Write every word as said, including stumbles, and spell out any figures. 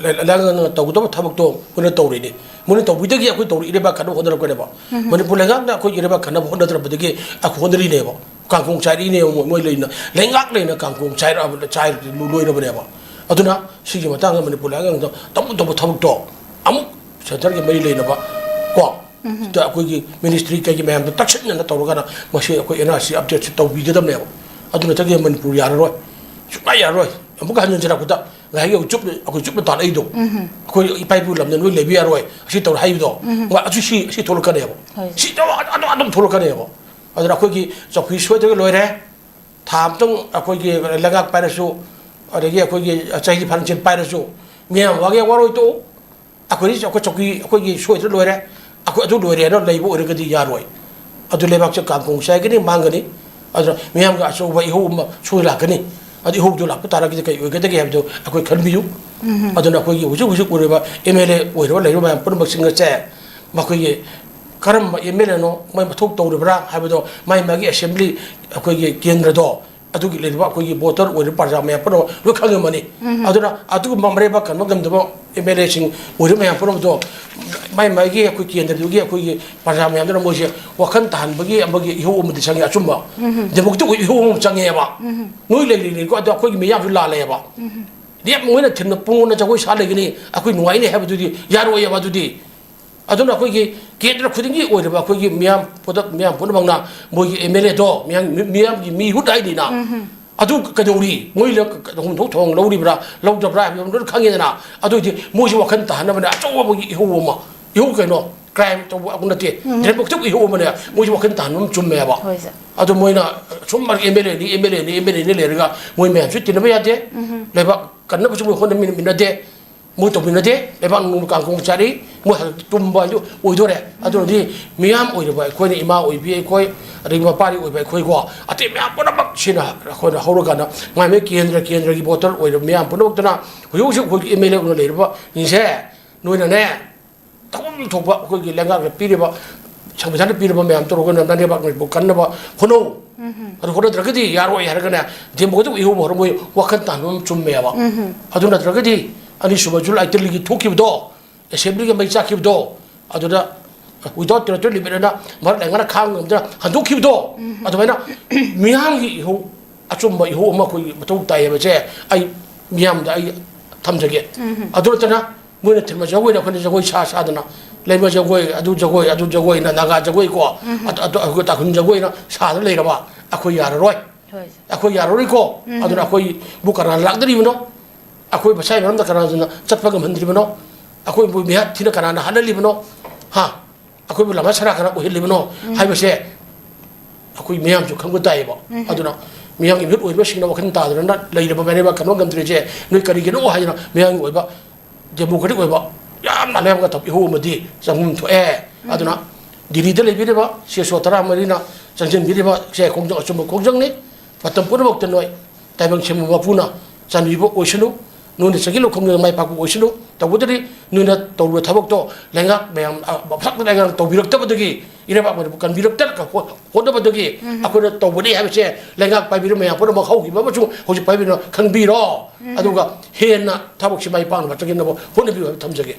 ꯂꯩꯉꯥꯛꯅ ꯇꯧꯒꯗꯕ ꯊꯕꯛꯇꯣ ꯃꯣꯏꯅ ꯇꯧꯔꯤꯅꯤ꯫ ꯃꯣꯏꯅ ꯇꯧꯕꯤꯗꯒꯤ ꯑꯩꯈꯣꯏ ꯇꯧꯔꯛꯏ, ꯏꯔꯩꯕꯥꯛ ꯀꯟꯅꯕ ꯍꯣꯠꯅꯔꯛꯄꯅꯦꯕ꯫ ꯃꯅꯤꯄꯨꯔ ꯂꯩꯉꯥꯛꯅ ꯑꯩꯈꯣꯏ ꯏꯔꯩꯕꯥꯛ ꯀꯟꯅꯕ ꯍꯣꯠꯅꯗ꯭ꯔꯕꯗꯒꯤ ꯑꯩꯈꯣꯏ ꯍꯣꯠꯅꯔꯤꯅꯦꯕ꯫ ꯀꯥꯡꯈꯣꯡ ꯆꯥꯏꯔꯛꯏꯅꯦꯕ ꯃꯣꯏ, ꯃꯣꯏ ꯂꯩꯅ, ꯂꯩꯉꯥꯛ ꯂꯩꯅ ꯀꯥꯡꯈꯣꯡ ꯆꯥꯏꯔꯛꯑꯕ-, ꯆꯥꯏ-, ꯂꯣꯏꯔꯕꯅꯦꯕ꯫ ꯑꯗꯨꯅ ꯁꯤꯒꯤ ꯃꯇꯥꯡꯗ ꯃꯅꯤꯄꯨꯔ ꯂꯩꯉꯥꯛꯅ ꯇꯧꯕ ꯇꯧꯕ ꯊꯕꯛꯇꯣ ꯑꯃꯨꯛ centreꯒꯤ ꯃꯔꯤ ꯂꯩꯅꯕ ꯀꯣ, ꯁꯤꯗ ꯑꯩꯈꯣꯏꯒꯤ ministry ꯀꯩꯒꯤ ꯃꯌꯥꯝꯗꯣ ꯇꯛꯁꯤꯟꯅꯅ ꯇꯧꯔꯒꯅ ꯃꯁꯤ ꯑꯩꯈꯣꯏ NRC updateꯁꯤ ꯇꯧꯕꯤꯒꯗꯕꯅꯦꯕ꯫ ꯑꯗꯨ ꯅꯠꯇ꯭ꯔꯒꯗꯤ ꯃꯅꯤꯄꯨꯔ ꯌꯥꯔꯔꯣꯏ, ꯁꯨꯡꯌꯥ ꯌꯥꯔꯔꯣꯏ꯫ ꯑꯃꯨꯛꯀ ꯍꯟꯖꯤꯟꯖꯔꯛꯄꯗ ꯉꯥꯏꯍꯥꯛꯀꯤ ꯑꯩꯈꯣꯏ ꯆꯨꯞ-, ꯑꯩꯈꯣꯏ ꯆꯨꯞꯅ ꯇꯥꯔꯛꯏꯗꯣ, ꯑꯩꯈꯣꯏ ꯏꯄꯥ ꯏꯄꯨ ꯂꯝꯗ ꯅꯣꯏ ꯂꯩꯕ ꯌꯥꯔꯣꯏ, ꯑꯁꯤ ꯇꯧꯔꯦ ꯍꯥꯏꯕꯗꯣ, ꯎꯝ꯫ ꯃꯥ ꯑꯗꯨ ꯁꯤ, ꯁꯤ ꯊꯣꯛꯂꯛꯀꯅꯦꯕ꯫ ꯍꯣꯏ꯫ ꯁꯤ ꯑꯗꯨꯝ, ꯑꯗꯨꯝ, ꯑꯗꯨꯝ ꯊꯣꯛꯂꯛꯀꯅꯦꯕ꯫ ꯑꯗꯨꯅ ꯑꯩꯈꯣꯏꯒꯤ ꯆꯧꯀꯤ ꯁꯣꯏꯗ꯭ꯔꯒ ꯂꯣꯏꯔꯦ꯫ ꯊꯥ ꯑꯃꯇꯪ ꯑꯩꯈꯣꯏꯒꯤ ꯂꯩꯉꯥꯛ ꯄꯥꯏꯔꯁꯨ, ꯑꯗꯒꯤ ꯑꯩꯈꯣꯏꯒꯤ ꯆꯍꯤ ꯐꯥꯅ ꯆꯦꯟ ꯄꯥꯏꯔꯁꯨ, ꯃꯤꯌꯥꯝ ꯋꯥꯒꯦ ꯋꯥꯔꯣꯏ ꯇꯣꯛꯎ꯫ ꯑꯩꯈꯣꯏ, ꯑꯩꯈꯣꯏ ꯆꯧꯀꯤ ꯑꯩꯈꯣꯏꯒꯤ ꯁꯣꯏꯗ꯭ꯔ ꯂꯣꯏꯔꯦ꯫ ꯑꯩꯈꯣꯏ ꯑꯗꯨ ꯂꯣꯏꯔꯦꯅ ꯂꯩꯕ ꯑꯣꯏꯔꯒꯗꯤ ꯌꯥꯔꯣꯏ꯫ ꯑꯗꯨ ꯂꯩꯕꯥꯛꯁꯦ ꯀꯥꯡꯈꯣꯡ ꯆꯥꯏꯒꯅꯤ, ꯃꯥꯡꯒꯅꯤ꯫ ꯑꯗꯨꯅ ꯃꯤꯌꯥꯝꯒ ꯑꯆꯧꯕ ꯏꯍꯧ ꯑꯃ ꯁꯣꯏ ꯂꯥꯛꯀꯅꯤ꯫ ꯑꯗꯨ ꯏꯍꯧꯗꯨ ꯂꯥꯛꯄ ꯇꯥꯔꯒꯗꯤ ꯀꯔꯤ ꯑꯣꯏꯒꯗꯒꯦ ꯍꯥꯏꯕꯗꯨ ꯑꯩꯈꯣꯏ ꯈꯟꯕꯤꯌꯨ꯫ ꯎꯝ꯫ ꯑꯗꯨꯅ ꯑꯩꯈꯣꯏꯒꯤ ꯍꯧꯖꯤꯛ ꯍꯧꯖꯤꯛ ꯑꯣꯏꯔꯤꯕ MLA ꯑꯣꯏꯔꯤꯕ ꯂꯩꯔꯤꯕ ꯃꯌꯥꯝ ꯄꯨꯝꯅꯃꯛꯁꯤꯡ ꯑꯁꯦ ꯃꯈꯣꯏꯒꯤ ꯀꯔꯝꯕ MLAꯅꯣ, ꯃꯣꯏ ꯃꯊꯧ ꯇꯧꯔꯤꯕ꯭ꯔꯥ ꯍꯥꯏꯕꯗꯣ ꯃꯥꯒꯤ ꯃꯥꯒꯤ assembly ꯑꯩꯈꯣꯏꯒꯤ ꯀꯦꯟꯗ꯭ꯔꯗꯣ ꯑꯗꯨꯒꯤ ꯂꯩꯔꯤꯕ ꯑꯩꯈꯣꯏꯒꯤ voter ꯑꯣꯏꯔꯤꯕ ꯄ꯭ꯔꯖꯥ ꯃꯌꯥꯝ ꯄꯨꯝꯅꯃꯛ ꯂꯣꯏ ꯈꯪꯉꯝꯃꯅꯤ꯫ ꯎꯝ꯫ ꯑꯗꯨꯅ ꯑꯗꯨꯒꯨꯝꯕ ꯃꯔꯩꯕꯥꯛ ꯀꯟꯕ ꯉꯝꯗꯕ MLAꯁꯤꯡ ꯑꯣꯏꯔꯤꯕ ꯃꯌꯥꯝ ꯄꯨꯝꯅꯃꯛꯇꯣ ꯃꯥꯏ ꯃꯥꯏꯒꯤ ꯑꯩꯈꯣꯏ ꯀꯦꯟꯗ꯭ꯔꯗꯨꯒꯤ ꯑꯩꯈꯣꯏꯒꯤ ꯄ꯭ꯔꯖꯥ ꯃꯌꯥꯝꯗꯨꯅ ꯃꯣꯏꯁꯦ ꯋꯥꯈꯜ ꯇꯥꯍꯟꯕꯒꯤ ꯑꯃꯒꯤ ꯏꯍꯧ ꯑꯃꯗꯤ ꯆꯪꯉꯦ, ꯑꯆꯨꯝꯕ ꯎꯝ꯫ Democratic ꯑꯣꯏꯕ ꯏꯍꯧ ꯑꯃ ꯆꯪꯉꯦꯕ꯫ ꯎꯝ꯫ ꯅꯣꯏ ꯂꯩꯔꯤꯅꯤꯀꯣ, ꯑꯗꯣ ꯑꯩꯈꯣꯏꯒꯤ ꯃꯤꯌꯥꯝꯁꯨ ꯂꯥꯜꯂꯦꯕ꯫ ꯎꯝ꯫ ꯂꯦꯞ ꯃꯣꯏꯅ ꯊꯤꯟꯅ ꯄꯨꯡ ꯑꯣꯟꯅ ꯖꯒꯣꯏ ꯁꯥ ꯂꯩꯒꯅꯤ, ꯑꯩꯈꯣꯏ ꯅꯨꯡꯉꯥꯏꯅꯤ ꯍꯥꯏꯕꯗꯨꯗꯤ ꯌꯥꯔꯣꯏꯑꯕ꯫ ꯑꯗꯨꯗꯤ ꯑꯗꯨꯅ ꯑꯩꯈꯣꯏꯒꯤ ꯀꯦꯟꯗ꯭ꯔ ꯈꯨꯗꯤꯡꯒꯤ ꯑꯣꯏꯔꯤꯕ ꯑꯩꯈꯣꯏꯒꯤ ꯃꯤꯌꯥꯝ ꯄꯨꯝꯅꯃꯛ, ꯃꯤꯌꯥꯝ ꯄꯨꯝꯅꯃꯛꯅ ꯃꯣꯏꯒꯤ MLAꯗꯣ ꯃꯤꯌꯥꯝ, ꯃꯤ-, ꯃꯤꯌꯥꯝꯒꯤ ꯃꯤꯍꯨꯠ ꯍꯥꯏꯅꯤꯅ꯫ ꯎꯝ꯫ ꯑꯗꯨ ꯀꯩꯗꯧꯔꯤ? ꯃꯣꯏꯅ ꯀ-, ꯀ-, ꯍꯨꯝꯊꯣꯛ ꯊꯧꯑꯣꯡ ꯂꯧꯔꯤꯕ꯭ꯔꯥ, ꯂꯧꯗꯕ꯭ꯔꯥ ꯍꯥꯏꯕꯗꯨ ꯂꯣꯏꯅ ꯈꯪꯉꯦꯗꯅ꯫ ꯑꯗꯨ ꯑꯣꯏꯗꯤ ꯃꯣꯏꯁꯨ ꯋꯥꯈꯜ ꯇꯥꯍꯟꯅꯕꯅꯦ ꯑꯆꯧꯕ ꯃꯣꯏꯒꯤ ꯏꯍꯧ ꯑꯃ, ꯏꯍꯧ ꯀꯩꯅꯣ, crime ꯇꯧꯕ ꯑꯗꯨ ꯅꯠꯇꯦ, ꯎꯝ꯫ Democratic ꯏꯍꯧ ꯑꯃꯅꯦ, ꯃꯣꯏꯁꯨ ꯋꯥꯈꯜ ꯇꯥꯍꯟꯕ ꯑꯃ ꯆꯨꯝꯃꯦꯕ꯫ ꯍꯣꯏ, ꯁꯥꯔ꯫ ꯑꯗꯣ ꯃꯣꯏꯅ ꯁꯨꯝ MLAꯅꯤ, MLAꯅꯤ, MLAꯅꯤ ꯂꯩꯔꯒ ꯃꯣꯏ ꯃꯌꯥꯝꯁꯨ ꯇꯤꯟꯅꯕ ꯌꯥꯗꯦ, ꯎꯝ꯫ ꯂꯩꯕꯥꯛ ꯀꯟꯅꯕꯁꯨ ꯃꯣꯏ ꯍꯣꯠꯅꯃꯤꯟꯅꯗꯦ꯫ ꯃꯣꯏ ꯇꯧꯃꯤꯟꯅꯗꯦ, ꯂꯩꯕꯥꯛ ꯅꯨꯡ ꯀꯥꯡꯈꯣꯡ ꯆꯥꯔꯤ, ꯃꯣꯏ ꯍꯧꯖꯤꯛ ꯇꯨꯝꯕ ꯍꯥꯏꯗꯨ ꯑꯣꯏꯗꯣꯔꯦ꯫ ꯑꯗꯨꯅꯗꯤ ꯃꯤꯌꯥꯝ ꯑꯣꯏꯔꯤꯕ ꯑꯩꯈꯣꯏꯅ, ꯏꯃꯥ ꯑꯣꯏꯕꯤ ꯑꯩꯈꯣꯏ, ꯑꯗꯒꯤ ꯃꯄꯥꯔꯤ ꯑꯣꯏꯕ ꯑꯩꯈꯣꯏꯀꯣ, ꯑꯇꯩ ꯃꯌꯥꯝ ꯄꯨꯝꯅꯃꯛ ꯁꯤꯅ ꯑꯩꯈꯣꯏꯅ ꯍꯧꯔꯀꯥꯟꯗ ꯃꯥꯏ ꯃꯥꯏ ꯀꯦꯟꯗ꯭ꯔ, ꯀꯦꯟꯗ꯭ꯔꯒꯤ voter ꯑꯣꯏꯔꯤꯕ ꯃꯤꯌꯥꯝ ꯄꯨꯝꯅꯃꯛꯇꯨꯅ ꯍꯧꯖꯤꯛ ꯍꯧꯖꯤꯛ ꯑꯩꯈꯣꯏꯒꯤ MLA ꯑꯣꯏꯅ ꯂꯩꯔꯤꯕꯁꯤꯡꯁꯦ ꯅꯣꯏꯅꯅꯦ, ꯇꯧꯐꯝ ꯊꯣꯛꯄ ꯑꯩꯈꯣꯏꯒꯤ ꯂꯩꯉꯥꯛꯅ ꯄꯤꯔꯤꯕ, ꯁꯪꯕꯤꯙꯥꯟꯅ ꯄꯤꯔꯕ ꯃꯌꯥꯝ ꯇꯧꯔꯒ ꯅꯪ ꯂꯩꯕꯥꯛ ꯅꯪꯕꯨ ꯀꯟꯅꯕ ꯍꯣꯠꯅꯧ꯫ ꯎꯝ꯫ ꯑꯗꯨ ꯍꯣꯠꯅꯗ꯭ꯔꯒꯗꯤ ꯌꯥꯔꯣꯏ ꯍꯥꯏꯔꯒꯅꯦ, Democratic ꯏꯍꯧ ꯍꯧꯔ ꯃꯣꯏ ꯋꯥꯈꯜ ꯇꯥꯍꯟꯕ ꯑꯃ ꯆꯨꯝꯃꯦꯕ꯫ ꯎꯝ꯫ ꯑꯗꯨ ꯅꯠꯇ꯭ꯔꯒꯗꯤ ꯑꯅꯤꯁꯨꯕ ꯖꯨꯂꯥꯏ ꯇꯔꯦꯠꯀꯤ ꯊꯣꯛꯈꯤꯕꯗꯣ, ꯑꯦꯁꯦꯝꯕ꯭ꯂꯤꯒ ꯃꯩ ꯆꯥꯛꯈꯤꯕꯗꯣ, ꯑꯗꯨꯗ without territorial limit ꯑꯅ ꯃꯔꯛ ꯂꯩꯉꯥꯛꯅ ꯈꯥꯡ ꯉꯝꯗꯅ ꯍꯟꯗꯣꯛꯈꯤꯕꯗꯣ, ꯑꯗꯨꯃꯥꯏꯅ ꯃꯤꯌꯥꯝꯒꯤ ꯏꯍꯧ, ꯑꯆꯨꯝꯕ ꯏꯍꯧ ꯑꯃ ꯑꯩꯈꯣꯏꯒꯤ ꯃꯊꯧ ꯇꯥꯏ ꯍꯥꯏꯕꯁꯦ ꯑꯩ ꯃꯤꯌꯥꯝꯗ ꯑꯩ ꯊꯝꯖꯒꯦ꯫ ꯑꯗꯨ ꯅꯠꯇꯅ ꯃꯣꯏꯅ ꯊꯤꯟꯕ ꯖꯒꯣꯏꯗ ꯑꯩꯈꯣꯏꯅ ꯖꯒꯣꯏ ꯁꯥ ꯁꯥꯗꯅ, ꯂꯩꯃ ꯖꯒꯣꯏ, ꯑꯗꯨ ꯖꯒꯣꯏ, ꯑꯗꯨ ꯖꯒꯣꯏꯅ ꯅꯥꯒꯥ ꯖꯒꯣꯏ ꯀꯣ, ꯑꯗꯨ, ꯑꯗꯨ, ꯑꯩꯈꯣꯏ ꯇꯥꯡꯈꯨꯜ ꯖꯒꯣꯏꯅ ꯁꯥꯗꯅ ꯂꯩꯔꯕ ꯑꯩꯈꯣꯏ ꯌꯥꯔꯔꯣꯏ꯫ ꯍꯣꯏ꯫ ꯑꯩꯈꯣꯏ ꯌꯥꯔꯔꯣꯏꯀꯣ꯫ ꯑꯗꯨꯅ ꯑꯩꯈꯣꯏꯕꯨ ꯀꯅꯥꯅ ꯂꯥꯛꯅꯔꯤꯕꯅꯣ? ꯑꯩꯈꯣꯏ ꯃꯁꯥꯒꯤ ꯃꯔꯝꯗ ꯀꯅꯥꯅ ꯆꯠꯄ ꯉꯝꯍꯟꯗ꯭ꯔꯤꯕꯅꯣ? ꯑꯩꯈꯣꯏꯕꯨ ꯃꯤꯍꯥꯠ ꯊꯤꯅ ꯀꯅꯥꯅ ꯍꯥꯠꯍꯜꯂꯤꯕꯅꯣ? ꯍꯥ? ꯑꯩꯈꯣꯏꯕꯨ ꯂꯝꯍꯥ ꯁꯔꯥ ꯀꯅꯥ ꯑꯣꯏꯍꯜꯂꯤꯕꯅꯣ ꯍꯥꯏꯕꯁꯦ ꯑꯩꯈꯣꯏ ꯃꯤꯌꯥꯝꯁꯨ ꯈꯪꯕ ꯇꯥꯏꯌꯦꯕ꯫ ꯑꯗꯨꯅ ꯃꯤꯌꯥꯝꯒꯤ ꯃꯤꯍꯨꯠ ꯑꯣꯏꯕꯁꯤꯡꯅ ꯋꯥꯈꯜ ꯇꯥꯗꯅ ꯂꯩꯔꯕ ꯃꯔꯦꯕꯥꯛ ꯀꯟꯕ ꯉꯝꯗ꯭ꯔꯤꯁꯦ ꯅꯣꯏ ꯀꯔꯤꯒꯤꯅꯣ ꯍꯥꯏꯗꯅ ꯃꯤꯌꯥꯝꯒꯤ ꯑꯣꯏꯕ democratic ꯑꯣꯏꯕ ꯌꯥꯝꯅ ꯂꯩꯕꯥꯛ ꯇꯞ ꯏꯍꯧ ꯑꯃꯗꯤ ꯆꯪꯐꯝ ꯊꯣꯛꯑꯦ꯫ ꯑꯗꯨꯅ ꯗꯤꯜꯂꯤꯗ ꯂꯩꯕꯤꯔꯤꯕ ꯁꯤ ꯑꯦꯁ ꯑꯣ ꯇꯔꯥꯃꯔꯤꯅ ꯆꯪꯁꯤꯟꯕꯤꯔꯤꯕ ꯁꯦ ꯈꯣꯡꯖꯪ ꯑꯆꯨꯝꯕ ꯈꯣꯡꯖꯪꯅꯤ꯫ ꯃꯇꯝ ꯄꯨꯝꯅꯃꯛꯇ ꯅꯣꯏ ꯇꯥꯏꯕꯪ ꯁꯦꯝꯕ ꯃꯄꯨꯅ ꯆꯥꯟꯕꯤꯕ ꯑꯣꯏꯁꯅꯨ꯫ ꯅꯣꯏꯅ ꯆꯪꯁꯤꯜꯂꯨ ꯈꯣꯡꯖꯪ ꯃꯥꯏ ꯄꯥꯛꯄ ꯑꯣꯏꯁꯅꯨ꯫ ꯇꯧꯕꯇꯗꯤ ꯅꯣꯏꯅ ꯇꯧꯔꯤꯕ ꯊꯕꯛꯇꯣ ꯂꯩꯉꯥꯛ ꯃꯌꯥꯝ, ꯑ, ꯃꯐꯛꯇ ꯂꯩꯉꯥꯛ ꯇꯧꯕꯤꯔꯛꯇꯕꯗꯒꯤ, ꯏꯔꯩꯕꯥꯛ ꯃꯅꯤꯄꯨꯔ ꯀꯟꯕꯤꯔꯛꯇꯅ ꯍꯣ-, ꯍꯣꯠꯅꯕꯗꯒꯤ ꯑꯩꯈꯣꯏꯅ ꯇꯧꯕꯅꯤ ꯍꯥꯏꯕꯁꯦ ꯂꯩꯉꯥꯛ ꯄꯥꯏꯕꯤꯔꯤꯕ ꯃꯌꯥꯝ ꯄꯨꯝꯅꯃꯛ ꯍꯧꯈꯤꯕ ꯑꯃꯁꯨꯡ ꯍꯧꯖꯤꯛ ꯄꯥꯏꯕꯤꯔꯤꯕ ꯈꯪꯕꯤꯔꯣ꯫ ꯑꯗꯨꯒ ꯍꯦꯟꯅ ꯊꯕꯛꯁꯤ ꯃꯥꯏ ꯄꯥꯛꯅꯕ ꯆꯪꯁꯤꯟꯅꯕ ꯍꯣꯠꯅꯕꯤꯌꯨ ꯍꯥꯏꯕ ꯊꯝꯖꯒꯦ꯫